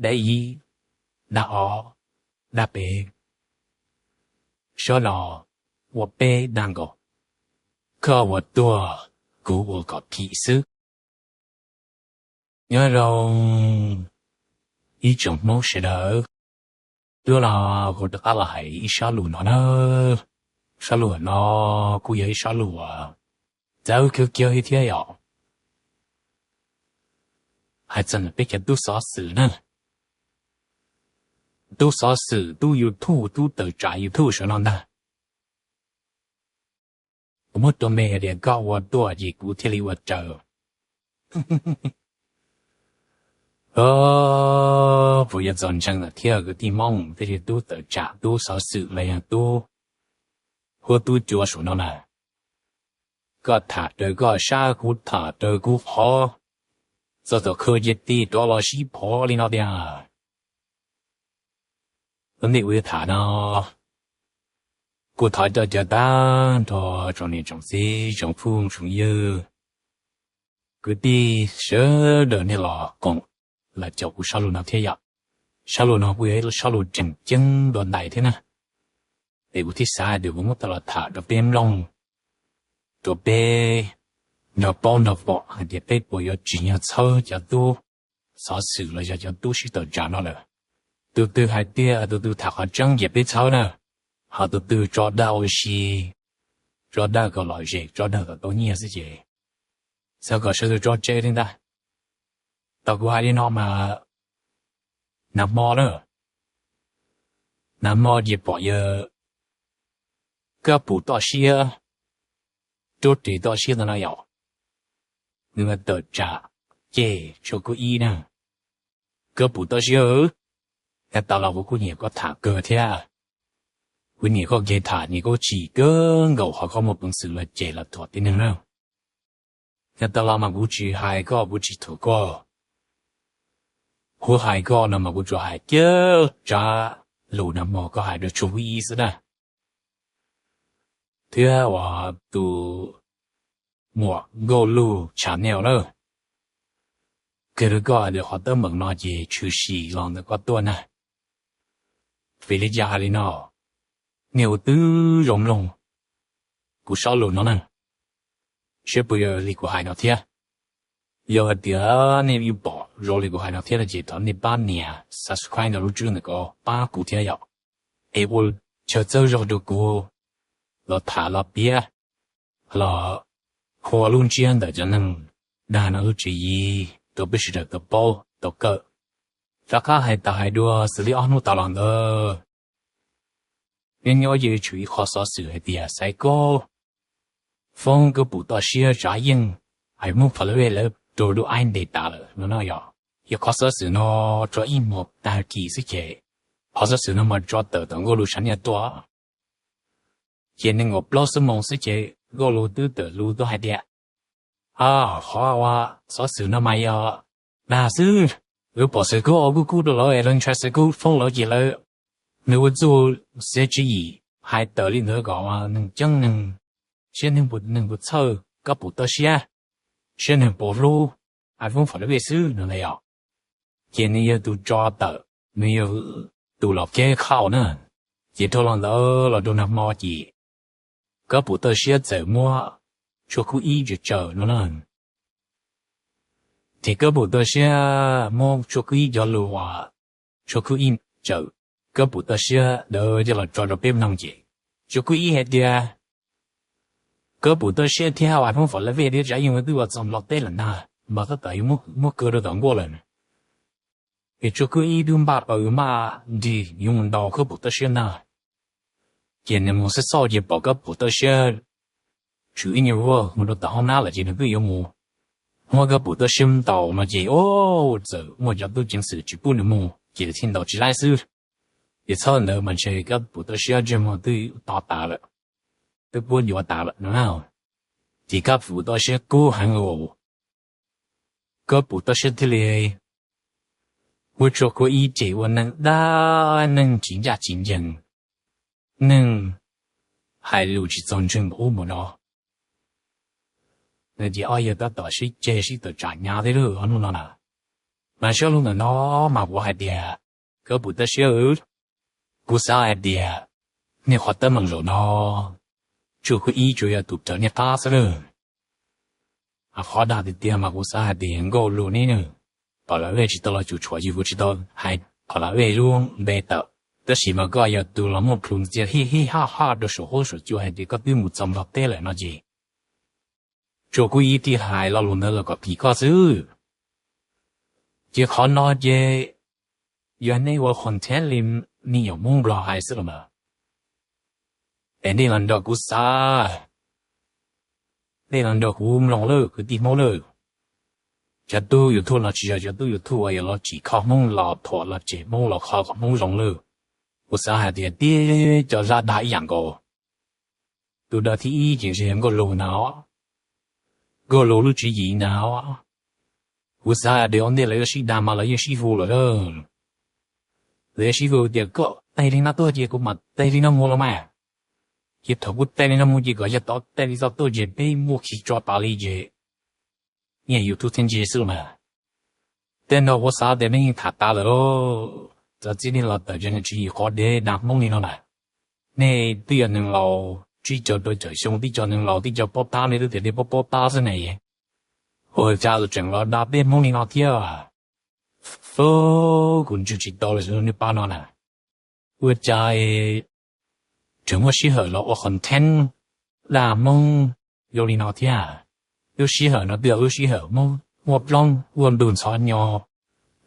dab ib, dab ob, dab peb, sab no ua peb dab nkaus, koj ua tuag, kuv ua kom phim xwb. Nyob zoo ib tsoom Hmoob sawv daws, hnub no kuv rov qab los hais ib sab lus no na. Sab lus no kuj yog ib sab lus uas txawv kawg kiag li thiab yom. Hais txog peb cov tub xov xwm na, tub xov xwm, tub YouTube, tub tawm tsam YouTube sawv no ntag. Kuv muab rau me tias koj ua tuaj ces kuv thiaj li ua raws. Puas yuav txaus ntseeg lawm thiab kwv tij Hmoob, tej tub tawm tsam, tub xov xwm los yog tub huab tub cua saum no na? Koj tham raws koj sab, kuv tham raws kuv qhov, txog thaum khaws ces tig rov los sib phov li no tiag. Ua ntej kuv yuav tham no, kuv thov coj caw tag nrho tsoom niam tsoom txiv, tsoom phooj tsoom ywg, kwv tij sawv daws nej los koom los caum kuv sab lus no thiab yom. Sab lus no kuj yog ib sab lus tseem ceeb dua ntais thiab na. Es kuv thiaj xav hais tias kuv muab tau los tham rau peb mloog, rau peb nrog paub nrog pom hais tias peb puas yuav tsim nyog txhawb cov tub xov xwm los yog cov tub sib tawm tsam no lawm. Tus twg hais tiag, tus twg tham qhov tseeb ces peb txhawb na, ho tus twg tso dag ua si, tso dag kom lom zem, tso dag kom tau nyiaj xwb ces txhawb kom sawv daws tso tseg li ntag. Tau kuv hais li no mas nag hmo na, nag hmo ces pom yawg Kab Pum Toj Siab, Rub Ris Toj Siab ntawd no yom, nws tawm tsam ceg Tshuaj Kub Ib na. Kab Pum Toj Siab, nyob tas los kuv kuj nyiam koj tham kawg thiab. Kuv nyiam koj kev tham, nyiam koj tsim kawg nkaus qhov koj muaj peev xwm los cem los thuam tib neeg na. Nyob tas los mas kuv tsis hais koj, kuv tsis thuam koj. Kuv hais koj no mas kuv tsuas hais kiag tsab lus nag hmo koj hais rau Tshuaj Kub Ib xwb na. Thiab uas tus muam Nkauj Lug Channel na, qhia rau koj hais tias qhov teeb meem no ces tshwm sim los ntawm koj tuaj na. Vim li cas hais li no? Nej ua tib zoo mloog kuv sab lus no na, seb puas yog li kuv hais no thiab. Yog hais tias nej yeej pom zoo li kuv hais no thiab no ces thov nej pab nias subscribe no lub tswb ntawm ko pab kuv thiab yom, es ua chaw txhawb zog rau kuv los tham los piav, los qhuas lub ntsiab ntawm cov neeg dag no lub tswv yim rau peb sawv daws tau paub tau kawm. Rov qab hais tas hais dua xws li ob hnub tas los ntawd, nyob nyob yeej tsum ib qho xov xwm hais tias Xaiv Kaub foob Kab Pum Toj Siab Tsav Yeej, hais Hmoob Falav Vej lawv rau lub aib ntes tas lawm no no yom. Yog qhov xov xwm no tso ib hmos tag kis xwb ces qhov xov xwm no mas tso tawm tom Nkauj Lug Channel tuaj. Ces nees nkaum plaub xuab moos xwb ces Nkauj Lug twb tawm lus tuaj hais tias, a, qhov uas xov xwm no mas yog dag xwb, wb pom Xaiv Kaub ua kub kub rau lawv es lawv ntshai Xaiv Kaub foob lawv ces lawv, nws ua txuj xiav tswv yim hais tawm li ntawd kom neeg ceeb neeg, siab neeg puas, neeg puas txhawj Kab Pum Toj Siab, siab neeg puas hlub, hais Hmoob Falav Vej xwb no na yom. Ces nws yog tus tso tawm, nws yog tus los keb khauj na. Ces dhau los ntawd los rau nag hmo ces Kab Pum Toj Siab txawm muab Tshuaj Kub Ib tsaws tsaws no na. Ces Kab Pum Toj Siab muab Tshuaj Kub Ib cov lus uas Tshuaj Kub Ib tsaws, Kab Pum Toj Siab ntawd coj los tso rau peb mloog ces Tshuaj Kub Ib hais tias Kab Pum Toj Siab thiab hais Hmoob Falav Vej thiab Tsav Yeej twb ua txog Nplog teb lawm ntag, mas tab tom yuav muab kaw rau tom nkuaj lawm. Ces Tshuaj Kub Ib twb npaj paws maj nrig yuav mus ntaus Kab Pum Toj Siab ntag. Ces nws mus xauj xauj ces pom Kab Pum Toj Siab tswm ib nyuag vuag mus rau tom hoob nab lawm ces nws twb yuav mus muab Kab Pum Toj Siab ntaus no ces, o, txawm muaj cov tub ceev xwm tsis pub nws mus ces nws thiaj ntaus tsis laib xwb. Ces txhob ntawd mas ntshe Kab Pum Toj Siab ntsej muag twb to tas lawm, twb puab yuav tas lawm no na. Ces Kab Pum Toj Siab kub heev, Kab Pum Toj Siab thiaj li muab Tshuaj Kub Ib cem ua neeg dag, neeg tsis ncaj tsis ncees, neeg hais lus tsis txaus ntseeg npaum ub npaum no. Ces ob yawg tab tom sib ceg sib tawm tsam hnyav thiab lub hnub no na. Mas zaj lus ntawm no mas kuv hais tias koj puas txaus siab? Kuv xav hais tias nej qhov teeb meem zaum no tsuas kuv ib tsuas yog tus raws nej qab xwb lawm. Qhov dag tiag tiag mas kuv xav hais tias Nkauj Lug neb na, Pha La Vej tsis tau los cuam tshuam yus, kuv tsis tau hais Pha La Vej lub npe tawm, tab sis mas koj yog tus los muaj plhus ntxias hij hij haj haj rau saum huab saum cua hais tias koj twb mus txog Nplog teb lawm no ces tsuas kuv ib tij hais lo lus ntawd los kom phim koj xwb. Ces qhov no ces yog nej ua content li me nyuam Hmoob Nplog hais xwb los mas, es nej los nrog kuv xav, nej los nrog kuv mloog lawm kwv tij Hmoob lawm. Cov tub YouTube no tsis yog cov tub YouTube uas yog los tsim kho Hmoob los thuam los tsem Hmoob los kho kom Hmoob zoo lawm. Kuv xav hais tias tib co zaj dag ib yam nkaus. Tus dag thib ib ces ntshe yog Nkauj Lug na, Nkauj Lug lub tswv yim na. Kuv xav hais tias ua ntej lawv yuav sib dag mas lawv yeej sib hu lawm. Lawv yeej sib hu tias koj teg li no tuaj ces kuv mam teg li no mus los mas. Ces thaum kuv teg li no mus ces kom yog tod teg li txoj tuaj ces peb muaj khi tso tas li ces niaj YouTube thiaj ntse xwb los mas. Tej no kuv xav tias nej yeej tham tas lawm lauj. Txawm txij nej los tawm cov niag tswv yim qhov dev dag Hmoob li no lawm. Nej twb yog neeg laus tsib caug rau caum xyoo, tib co neeg laus tib co paub tab, nej twb tias nej paub paub tab xwb ne. Ua cas tseem los dag peb Hmoob li no thiab? Kuv ntswg tsis tau li nej pab no na. Ua cas tseem muaj sij hawm los ua content dag Hmoob zoo li no thiab? Lub sij hawm no twb yog lub sij hawm Hmoob muaj ploob ua ntu ntxhov nyo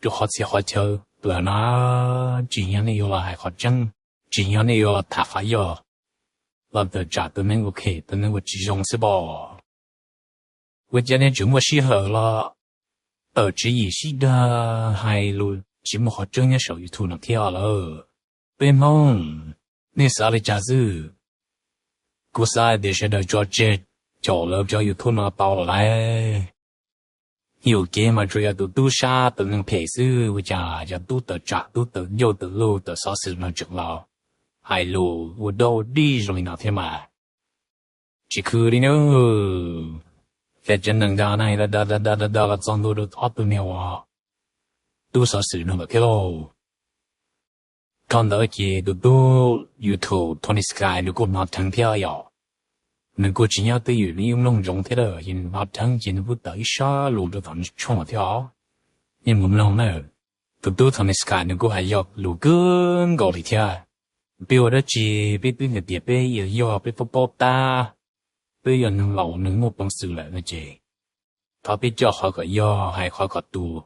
rau qhov txhia qhov chaw lawm na. Tsim nyog nej yuav los hais qhov tseeb, tsim nyog nej yuav los tham qhov yog, los tawm tsam tus neeg ua khem tus neeg ua tsis zoo xwb pob. Ua cas nej tseem muaj sij hawm los tawm tswv yim sib dag hais lus tsis muaj qhov tseeb nyob saum YouTube no thiab lawm? Peb Hmoob, nej xav li cas xwb? Kuv xav hais tias sawv daws tso tseg caum lawv cov YouTube no tau lawm lauj. Yuam kev mas tsuas yog tus tub sab tus neeg phem xwb, ua cas cov tub tawm tsam tub tawm ncauj tawm lus tawm xov xwm no tseem los hais lus ua dog ua dig zoo li no thiab mas. Tsis khw li na. Ces cov neeg dag na, dag dag dag dag los txog ntua rau ob tug niag uas tub xov xwm no lawm thiab lauj. Thaum ntawd ces tus tub YouTube Tony Sky nws kuj hnov dheev thiab yom. Nws kuj tsis nyob twj ywm, nws yeej mloog ntsoov thiab lawm, ces nws hnov dheev ces nws kuj tawm ib sab lus rau tom nws tshooj thiab os. Nej mus mloog na, tus tub Tony Sky nws kuj hais yog lus kawg nkaus li thiab. Peb ua dab tsi peb twb hais tias peb yog peb paub paub tab, peb yog neeg laus neeg muaj peev xwm lawm no ces thov peb coj qhov kom yog, hais qhov kom tus,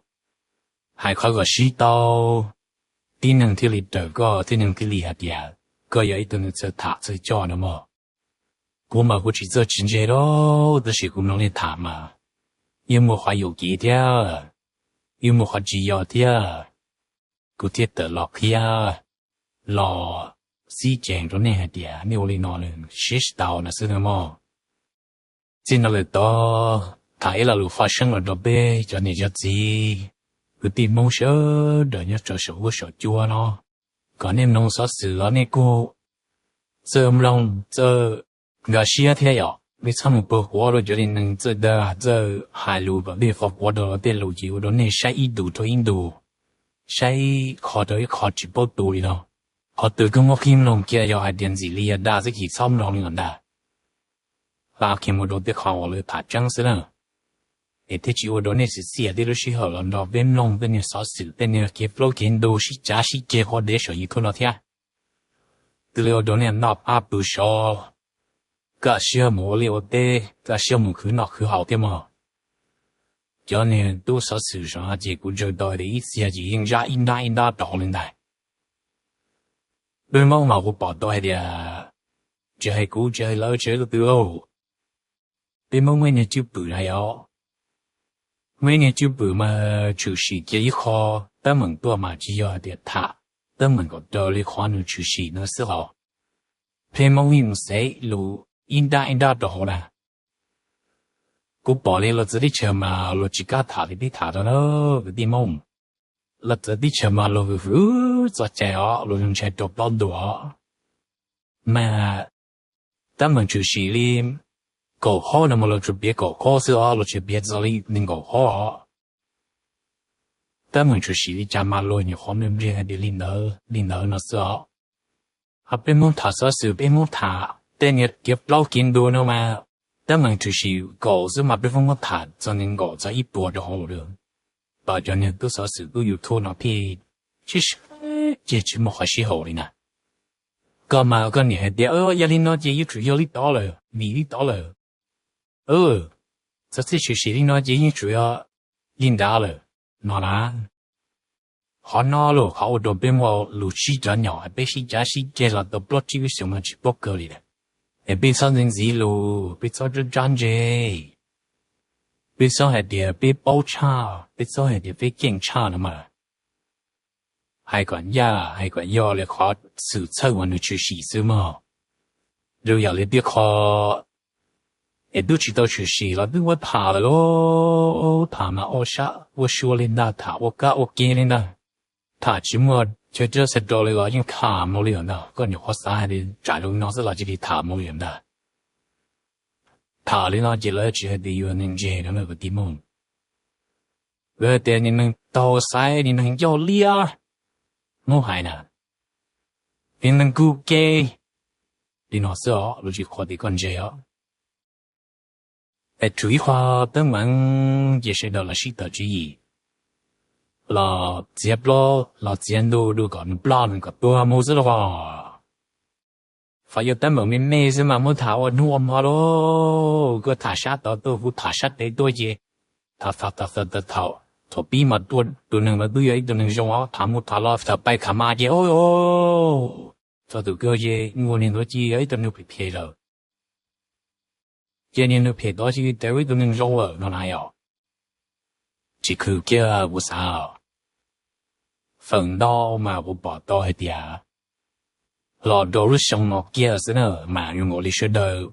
hais qhov kom sib tau, tib neeg thiaj li raws koj, tib neeg thiaj li hais tias koj yog ib tug neeg txawj tham txawj coj no mog. Kuv mas kuv tsis txawj tsis ntse lauj, tab sis kuv mloog nej tham mas yeej muaj qhov yuam kev thiab, yeej muaj qhov tsis yog thiab. Kuv thiaj tawm los qhia, los xib cees rau nej hais tias nej ua li no nws siab tsis tau no xwb na mog. Txij no lawm tod tham ib lo lus qhov tseeb los rau peb cov niam cov txiv kwv tij Hmoob sawv daws nyob rau saum huab saum cua no, kom nej mloog xov xwm los nej kuj txawj mloog txawj nkag siab thiab yom. Nej txhob mus pab quav rau cov neeg txawj dag txawj hais lus kom nej qhov quav rau tej lus ces ua rau nej saib ib ntus rau ib ntus, saib ib qho rau ib qho tsis paub tu li no. Qhov twg koj muab qhib mloog kiag yog hais tias ntxim li yog dag xwb ces txhob mloog li no ntag. Hla kiag mus rau tej qho uas lawv tham tseeb xwb na. Es thiaj tsis ua rau nej txiv txiaj tej lub sij hawm los nrog peb mloog tej niag xov xwm tej niag kev plaub kev ntug sib cav sib ceg quav dev saum YouTube no thiab. Twb li ua rau nej noj qab pw sov, kaj siab mus ua liaj ua teb, kaj siab mus khwv noj khwv haus thiab mog. Cov niag tub xov xwm saum no ces kuv ntsawg tau tias ib txhia ces yeej zab ib nrab ib nrab rau hauv li ntag. Peb Hmoob mas kuv pom tau hais tias tsis hais kuv tsis hais lawv tsis hais leej twg lauj, peb Hmoob muaj ib niag cwj pwm na yom. Muaj ib niag cwj pwm mas tshwm sim kiag ib qho teeb meem tuaj mas tsis yog hais tias tham teeb meem kom raws li qhov nws tshwm sim no xwb los peb Hmoob yeej mus xev lus ib nrab ib nrab rau hauv na. Kuv pom li los txawv teb chaws mas luag tsis kam tham li peb tham rau na kwv tij Hmoob. Los txawv teb chaws mas luag hwm hwm txoj cai os, luag zoo ntshai rau plaub ntug os. Mas teeb meem tshwm sim li kaum hab no mas luag tsuas piav kaum hab xwb os, luag tsis piav txog li nees nkaum hab os. Teeb meem tshwm sim li cas mas luag nyuam qhuav nplij nplij hais tias li ntawd li ntawd no xwb os. Ho peb Hmoob tham xov xwm, peb Hmoob tham tej niag kev plaub kev ntug no mas, teeb meem tshwm sim nkaum xwb mas peb Hmoob muab tham txog nees nkaum txog ib puas rau hauv lawm. Tom cov niag tub xov xwm tub YouTube no thiaj sib sab ces tsis muaj qhov sib haum li na. Koj mas koj niam hais tias yog li no ces yeej tsuas yog li tod lawm, vim li tod lawm. Txog txij tshwm sim li no ces yeej tsuas yog li nrad lawm no na. Qhov no los qhov ua rau peb muaj lus sib cov nyom, peb sib cav sib ceg los tau plaub tsib lub xyoos no tsis paub kawg li lawm. Es peb txhob ntxeev ntxiv lus, peb txhob tsab ntseg, peb txhob hais tias peb paub tshaj, peb txhob hais tias peb keej tshaj no mas. Hais kom ncaj hais kom yog li qhov xwm txheej uas nws tshwm sim xwb mog. Zoo yam li tej qho es twb tsis tau tshwm sim los twb ua tham lawm lauj, tham mas ua sab ua sua li ntag, tham ua kab ua ke li ntag. Tham tsis muaj chaw cab xa rau li los yeej tham mus li lawm ntag. Koj nyuam qhuav xav hais tias tsam zoo no xwb los cia li tham mus li lawm ntag. Tham li no ces lawv tsis hais tias yus neeg ntseg no na kwv tij Hmoob. Lawv tias niag neeg taug xaiv, niag neeg ncauj liab, Hmoob hais na, niag neeg kub ke li no xwb os, lawv tsis qhuas tias koj ntseg os. Es tsum ib qho teeb meem ces sawv daws los sib tawm tswv yim, los txiav plaub los txiav ntug dua kom nws ploj nws kom tuag mus xwb los. Fais yog teeb meem me me xwb mas muab tham ua hnub ua hmo lauj, koj tham sab tod tuaj kuv tham sab tes tuaj ces tham tham tham tham tham thaum pib mas tus neeg ntawd twb yog ib tug neeg zoo os, tham mus tham los tham pais tham mas ces txog tus kawg ces ua niag ntawd ces yog ib tug neeg phem phem lawm. Ces niag neeg phem tod ces tes ua ib tug neeg zoo lawm no na yom. Tsis khwv kiag kuv xav, feem ntau mas kuv pom tau hais tias los rau lub xyoo no kiag xwb na mas zoo nkaus li sawv daws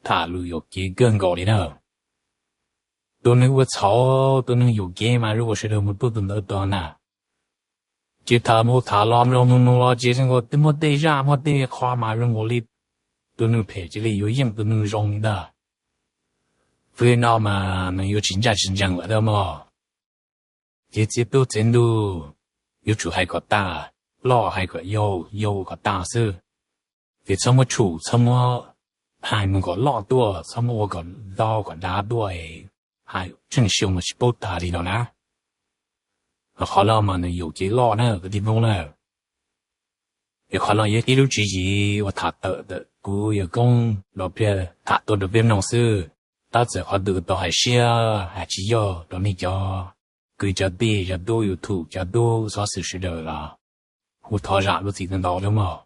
tham lus yuam kev kawg nkaus li na. Tus neeg ua txhaum, tus neeg yuam kev mas zoo nkaus sawv daws mus tuaj tus ntawd tod na. Ces tham mus tham los mloog mus mloog los ces zoo nkaus twb muaj tej zaj muaj tej qho mas zoo nkaus li tus neeg phem cia li yuav yeej tus neeg zoo li ntag. Vim no mas nws yuav tsis ncaj tsis ncees lawm mog. Ces txiv tub txiv ntuj yuav tsum hais kom tag, loj hais kom yau, yau kom tag xwb. Ces txhob muab tshum, txhob muab hais mus kom loj tuaj, txhob muab ua kom ntau kom dav tuaj, hais tseem xyoo mas tsis paub tag li no na. Qhov no mas nws yuam kev loj na kwv tij Hmoob na. Es qhov no yog ib lub tswv yim uas tham tawm ntawm kuv yawg koob los pliag tham tuaj rau peb mloog xwb. Tab txawm qhov twg tau hais siab hais tsis yog rau nej cov kwv cov tij, cov tub YouTube, cov tub xov xwm sawv daws los kuv thov zam lub txim ntau ntau nawb mog.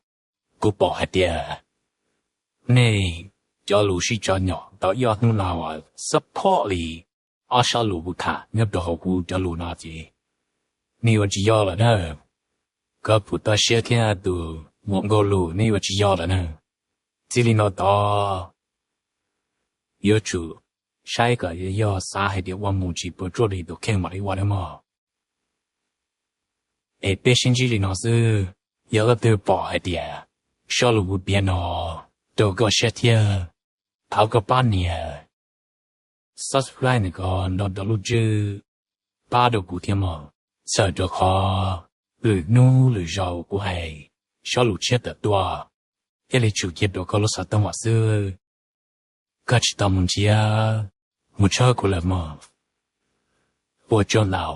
Kuv pom hais tias nej cov lus sib tso nyom tau ib ob hnub no uas xab phob li ob sab lus kuv tham nyob rau hauv kuv cov lus no ces nej yuav tsis yog lawm na. Koj pum toj siab thiab tus muam nkauj lus nej yuav tsis yog lawm na. Txij li no tod yuav tsum saib kom yog xav hais tias ua mus tsis puas tsuaj li tus kheej mam li ua nawb mog. Es peb sib ntsib li no xwb, yog leej twg pom hais tias sab lus kuv piav no raug koj siab thiab, thov koj pab nias subscribe ntawm ko nrog rau lub ntswg pab rau kuv thiab mog. Txhawm rau qhov lwm hnub lwm zaus kuv hais sab lus tshiab tawm tuaj, thiaj li tsum cia rau koj lub xov tooj vam xwb. Koj tsis tau mus nrhiav mus tshawb kuv lawm mog. Ua tsaug ntau.